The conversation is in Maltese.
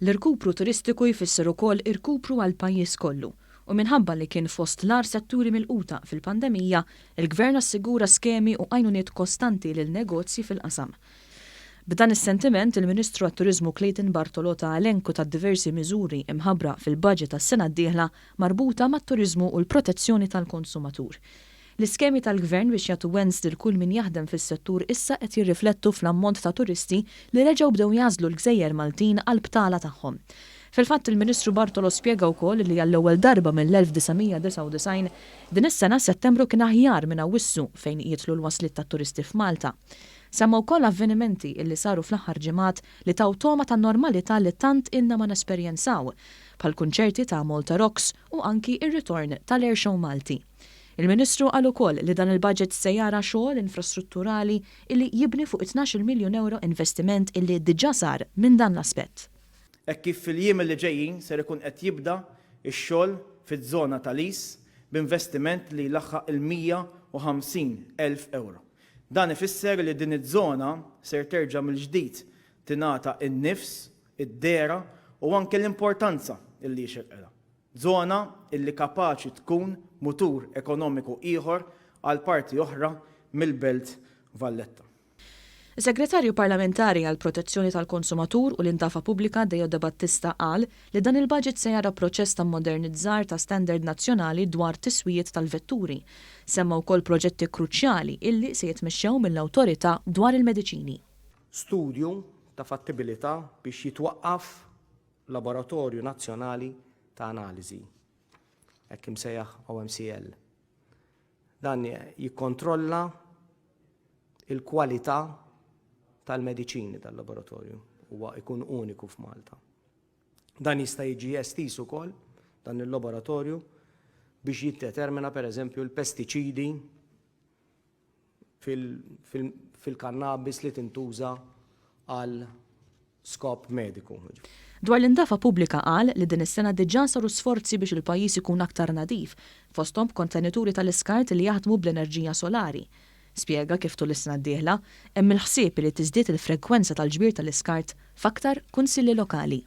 L-irkupru turistiku jfisser ukoll irkupru għall-pajjiż kollu u minħabba li kien fost l-agħar setturi milquta fil-pandemija, il-Gvern assigura skemi u għajnuniet kostanti lil negozji fil-qasam. B'dan is-sentiment, il-Ministru għat-Turiżmu Clayton Bartolo ta elenku tad-diversi miżuri imħabbra fil-budget għas-sena d-dieħla marbuta mat-turiżmu u l-protezzjoni tal-konsumatur. L-iskemi tal-Gvern biex jagħtu wens lil kull min jaħdem fis-settur issa qed jirriflettu fl-ammont ta' turisti li reġgħu bdew jagħżlu l-gżejjer Maltin għall-btala tagħhom. Fil-fatt, il-Ministru Bartolo spjega wkoll li għall-ewwel darba mill-1999, din is-sena Settembru kien aħjar minn Awwissu fejn jidħlu l-wasliet tat-turisti f'Malta. Semma wkoll avvenimenti illi saru fl-aħħar ġimgħat li taw togħma ta' normalità li tant ilna ma nesperjenzaw, bħall-kunċerti ta' Malta Rocks u anki r-ritorn tal-Air Show Malti. Il-Ministru qal ukoll li dan il-budget se jara xogħol infrastrutturali illi jibni fuq it-tnax-il miljun ewro investiment illi diġà sar minn dan l-aspett. Hekk kif fil-jiem li ġejjin ser ikun qed jibda x-xogħol fiż-żona ta' Lees b'investiment li jlaħħaq il-150 elf ewro. Dan ifisser li din iż-żona ser terġa' mill-ġdid tingħata n-nifs, id-dehra u anke l-importanza illi jixirqilha. Żona illi kapaċi tkun mutur ekonomiku ieħor għal parti oħra mill-Belt Valletta. Is-Segretarju Parlamentari għall-Protezzjoni tal-Konsumatur u l-Indafa Pubblika Deo Debattista qal li dan il-budget se jara proċess ta' mmodernizzar ta' standard nazzjonali dwar tiswijiet tal-vetturi. Semma wkoll proġetti kruċjali illi se jitmexxew mill-Awtorità dwar il-Mediċini. Studju ta' fattibilità biex jitwaqqaf Laboratorju Nazzjonali ta' Analiżi, hekk imsejjaħ OMCL. Dan jikkontrolla il-kwalità tal-mediċini tal-laboratorju huwa ikun uniku f'Malta. Dan jista' jiġi estiż ukoll dan il-laboratorju biex jiddetermina pereżempju l-pestiċidi fil-kannabis li tintuża għal skop mediku. Dwar l-indafa pubblika qal li din is-sena diġà saru sforzi biex il-pajjiż ikun aktar nadif, fosthom b'kontenituri tal-iskart li jaħdmu bl-enerġija solari. Spjega kif tul is-sena d-dieħla hemm il-ħsieb li tiżdied il-frekwenza tal-ġbir tal-iskart f'aktar kunsilli lokali.